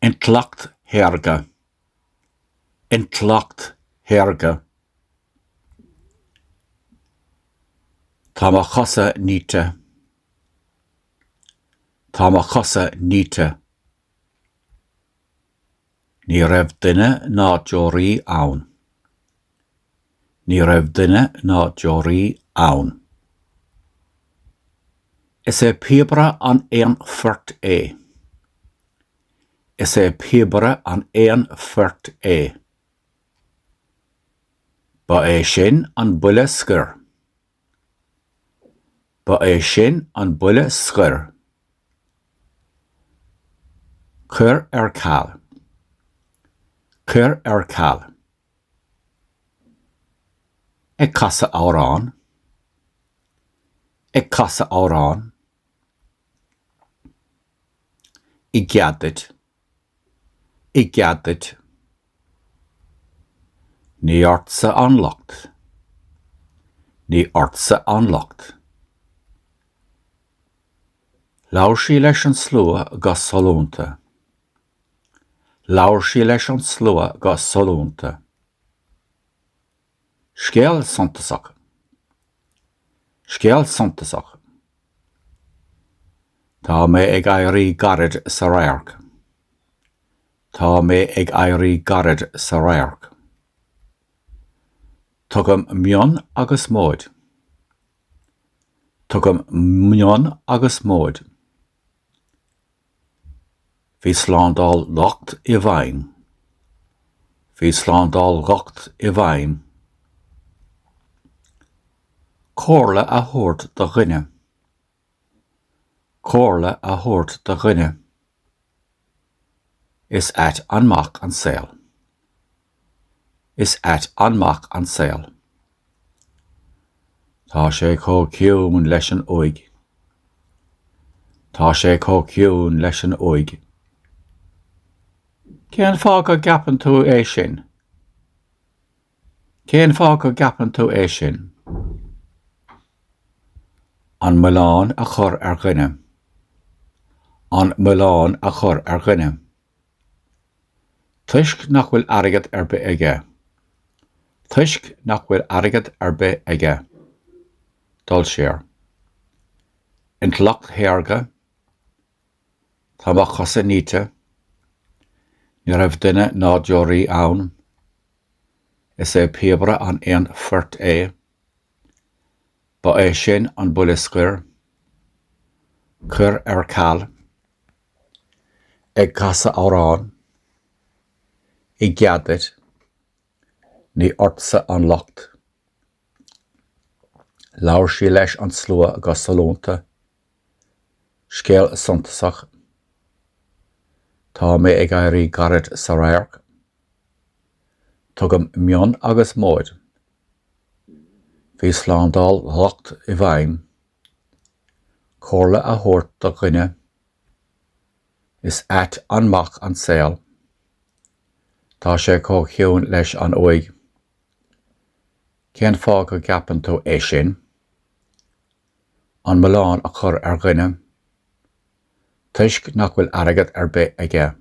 Intleacht shaorga. Intleacht shaorga. Tá mo chosa nite. Tá mo chosa nite. Ní raibh duine ná deoraí ann. Ní raibh duine ná deoraí ann. Is é píobaire an aon phort é. Is é píobaire an aon phort é. Ba é sin an buille scoir. Ba é sin an buille scoir. Cuir ar ceal. Cuir ar ceal. Ag casadh amhrán. Ag casadh amhrán. I gcead duit. I gcead duit. Ní ortsa an locht. Ní ortsa an locht. Labhair sí leis an slua go sollúnta. Labhair sí leis an slua go sollúnta. Scéal suntasach. Scéal suntasach. Tá mé ag éirí gairid sa radharc. Tá mé ag éirí gairid sa radharc. Tugaim mionn agus móid. Tugaim mionn agus móid. Bhí slándáil dhocht i bhfeidhm. Bhí slándáil dhocht i bhfeidhm. Comhairle a thabhairt do dhuine. Comhairle a thabhairt do dhuine. Is ait an mac an saol. Is ait an mac an saol. Tá sé chomh ciúin leis an uaigh. Tá sé chomh ciúin leis an uaigh. Cén fáth go gceapann tú é sin? Cén fáth go gceapann tú é sin? An milleán a chur ar dhuine. An milleán a chur ar dhuine. Toisc nach bhfuil airgead ar bith aige. Toisc nach bhfuil airgead ar bith aige. Dul siar. Intleacht shaorga. Tá mo chosa nite. Ní raibh duine ná deoraí ann. Is é píobaire an aon phort é. Ba é sin an buille scoir. Cuir ar ceal. Ag casadh amhrán. I gcead duit. Ní ortsa an locht. Labhair sí leis an slua go sollúnta. Scéal suntasach. Tá mé ag éirí gairid sa radharc. Tugaim mionn agus móid. Bhí slándáil dhocht i bhfeidhm. Comhairle a thabhairt do dhuine. Is ait an mac an saol. Tá sé chomh ciúin leis an uaigh. Cén fáth go gceapann tú é sin? An milleán a chur ar dhuine. Toisc nach bhfuil airgead ar bith aige.